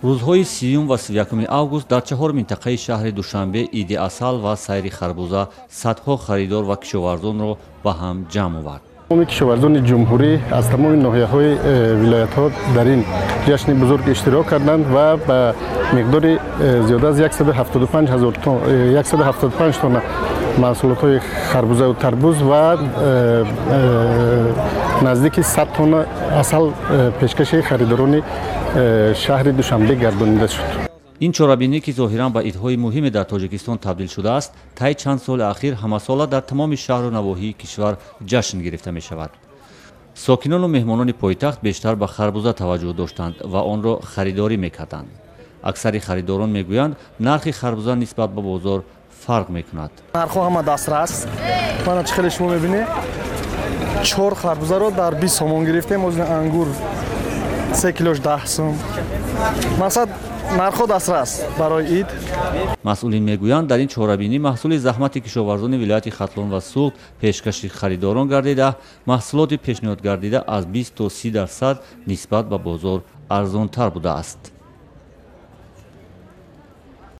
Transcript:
Рӯзҳои 30-юм ва 31-уми август дар чаҳор минтақаи шаҳри Душанбе иди асал ва сайри харбуза садҳо харидор ва кишоварзонро ба ҳам ҷамъ овард. Тамоми кишоварзони ҷумҳурӣ аз тамоми ноҳияҳои вилоятҳо дар ин ҷашни бузург иштирок карданд ва ба миқдори зиёда аз 175 тонна маҳсулотҳои харбузаву тарбуз ва наздики 100 тонна асал пешкаши харидорони шаҳри Душанбе гардонида шуд. Ин чорабинӣ, ки зоҳиран ба идҳои муҳиме дар Тоҷикистон табдил шудааст, таи чанд соли ахир ҳамасола дар тамоми шаҳру навоҳии кишвар ҷашн гирифта мешавад. Сокинону меҳмонони пойтахт бештар ба харбуза таваҷҷӯҳ доштанд ва онро харидорӣ мекарданд. Аксари харидорон мегӯянд, нархи харбуза нисбат ба бозор фарқ мекунад. Нархҳо ҳама дастрас. Мана, чӣ хеле шумо мебинед, чор харбузаро дар 20 сомон гирифтем. Озин ангур 3 килош 10 сум. Мақсад, нархҳо дастрас барои ид. Масъулин мегӯянд, дар ин чорабинӣ маҳсули заҳмати кишоварзони вилояти Хатлон ва Суғд пешкаши харидорон гардида, маҳсулоти пешниҳодгардида аз 20 то 30% нисбат ба бозор арзонтар будааст.